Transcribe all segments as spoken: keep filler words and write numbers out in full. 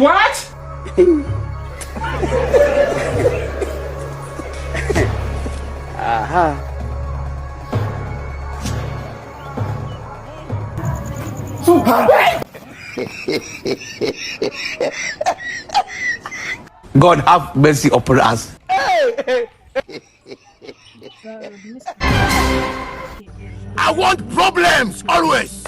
What? Aha. God have mercy upon us. I want problems always.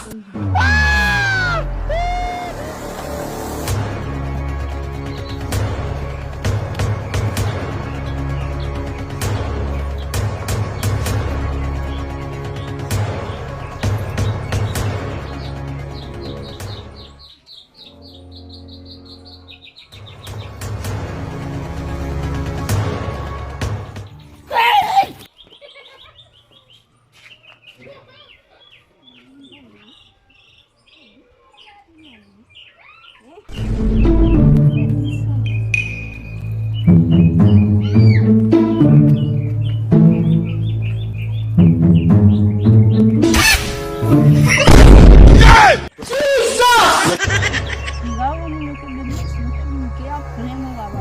Piga ou moun yo te bebe, si yo te vin ke ap plen mwen la ba.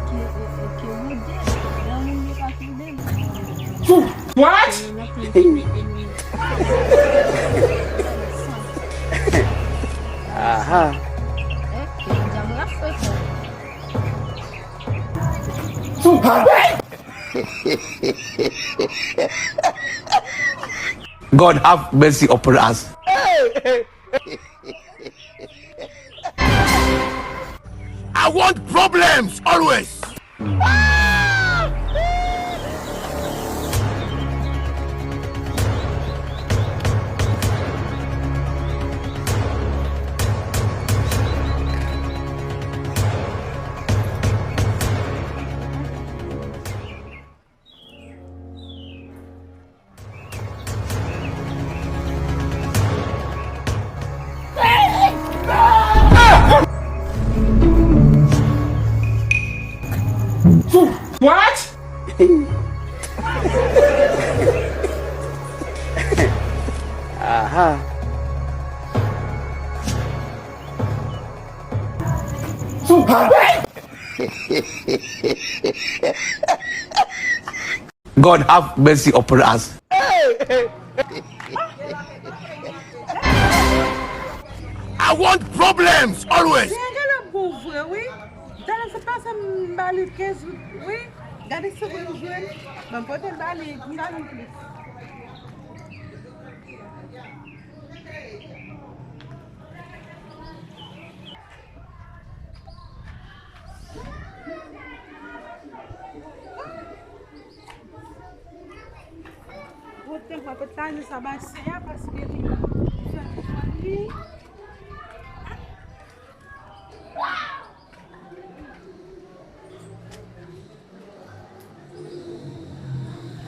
Ke, ke, ke wode, lè moun yo pa tande m. What? Yo nan plen fini ennmi. Aha. Eh, ke djab la fè fò. God have mercy upon us. I want problems always. What? Aha. God have mercy upon us. I want problems always. Gen gen lòt bon vre, wi. Talè se pase m ba li kenz goud, wi. Gade si w jwenn. Ban m pote l ba li, m ba li plis. Pote, mwen pote lajan sa bay Seyè paske li fè nou fè li.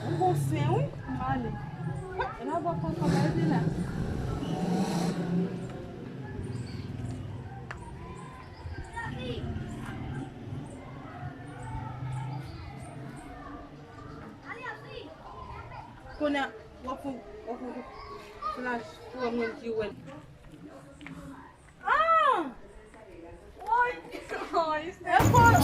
Ou gon sen, wi, m ale. E la va pran kòb la, epi la. Kounye a, w ap fè, w ap fè flash pou mwen ki wè. Ah! Woy! Woy!